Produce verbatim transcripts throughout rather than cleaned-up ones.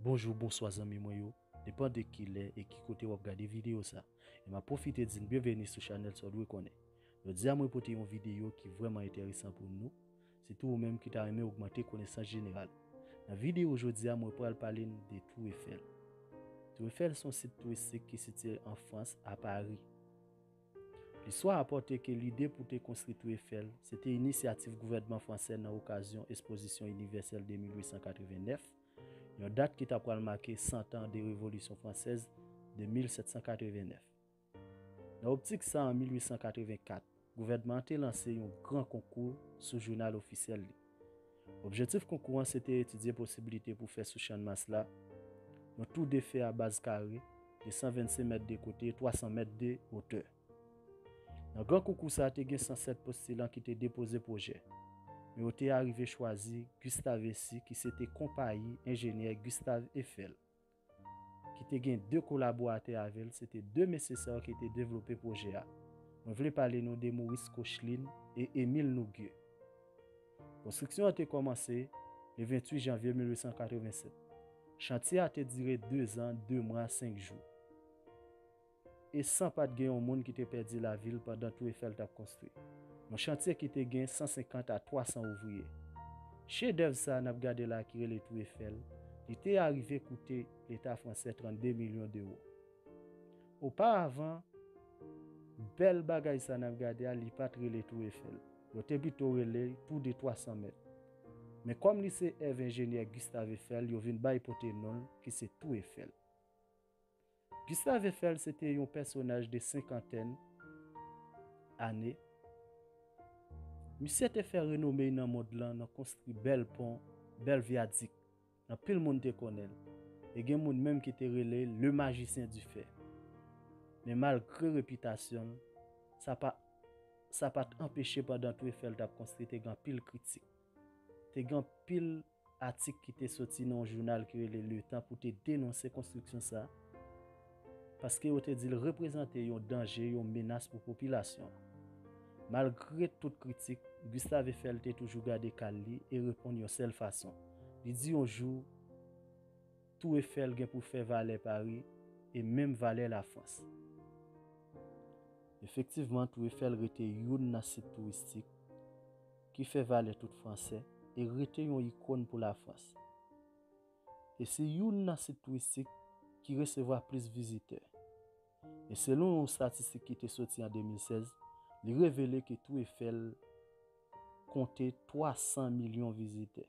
Bonjou, bonswa zanmi mwen yo, depan de ki lè e ki kote w ap gade videyo sa. E m ap pwofite di n byenveni sou chanèl sa w dwe konnen. Jodi a mwen pote yon videyo ki vrèman enteresan pou nou, sitou ou menm ki ta renmen ogmante konesans jeneral. Nan videyo jodi a mwen pral pale n de Tou Efèl. Tou Efèl se yon sit touristik ki sitiye an Frans, a Pari. Listwa rapòte ke lide pou te konstri Tou Efèl se te inisyativ gouvènman fransè nan okazyon Espozisyon Inivèsèl de mil uit san katreven nèf, yon dat ki ta pral make san tan de Revolisyon Fransèz de mil sèt san katreven nèf. Nan optik sa, an mil uit san katreven kat, gouvènman an te lanse yon gran konkou sou jounal ofisyèl li. Objektif konkou an se te etidye posiblite pou fè sou Channmas la yon tou de fè a baz kare de san vennsenk mèt de kote e twa san mèt de wotè. Nan gran konkou sa, te gen san sèt postilan ki te depoze pwojè, men yo te arive chwazi Gustave Essy, ki se te konpayi enjenyè Gustave Eiffel, ki te gen de kolaboratè avè l, se te de mesye sa yo ki te devlope pwojè a. Mwen vle pale nou de Maurice Koechlin e Émile Nouguier. Konstriksyon an te kòmanse le venntuit janvye mil uit san katreven sèt. Chantye a te dire de zan, de mwa, senk jou. E san pa t gen yon moun ki te pèdi lavi l pandan Tou Efèl t ap konstwi. Yon chantye ki te gen san senkant a twa san ouvriye. Chedèv sa n ap gade la ki rele Tou Efèl, li te arive koute Leta fransè trannde milyon dewo. Oparavan, bèl bagay sa n ap gade a, li pa t rele Tou Efèl. Yo te pito rele l Tou de twa san mèt. Men kòm li se èv enjenyè Gustave Eiffel, yo vin bay pote non l ki se Tou Efèl. Gustave Eiffel se te yon pèsonaj de senkantèn ane. Misye te fè renome l nan mond lan nan konstwi bèl pon, bèl vyadik. Anpil moun te konnen l. E gen moun menm ki te rele l le magicien du fer. Men malgre repitasyon l, sa pa, sa pa t anpeche pandan Tou Efèl t ap konstwi te gen anpil kritik. Te gen anpil atik ki te soti nan yon jounal ki rele Le Temps pou te denonse konstriksyon sa, paske yo te di l reprezante yon danje, yon menas pou popilasyon an. Malgre tout kritik, Gustave Eiffel te toujou gade kal li e reponn yon sèl fason. Li di yon jou, Tou Efèl gen pou fè valè Pari e menm valè Lafrans. Efektivman, Tou Efèl rete youn nan sit touristik ki fè valè tout Fransè e rete yon ikòn pou Lafrans. E se youn nan sit touristik ki resevwa plis vizitè. E selon yon estatistik ki te soti an de mil sèz, li revele ke Tou Efèl konte twa san milyon vizitè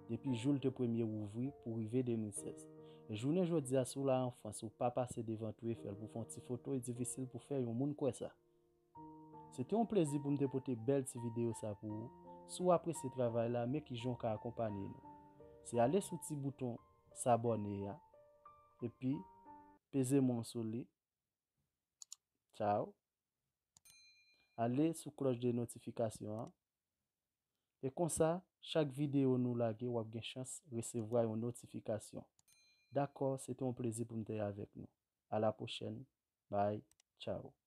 depi jou l te premye ouvri pou rive de mil sèz. E jounen jodi a, si w la an Frans, ou pa pase devan Tou Efèl pou fè yon ti foto, e difisil pou fè yon moun kwè sa. Se te yon plezi pou m te pote bèl ti videyo sa pou ou. Si w apresye travay la, men kijan w ka akonpanye nou. Se ale sou ti bouton sabòne a, epi peze m sou li. Tchao. Ale sou klòch de notifikasyon an. E konsa, chak videyo nou lage, w ap gen chans resevwa yon notifikasyon. Dakò, se te yon plezi pou m te avèk nou. A la pwochèn. Bye. Tchao.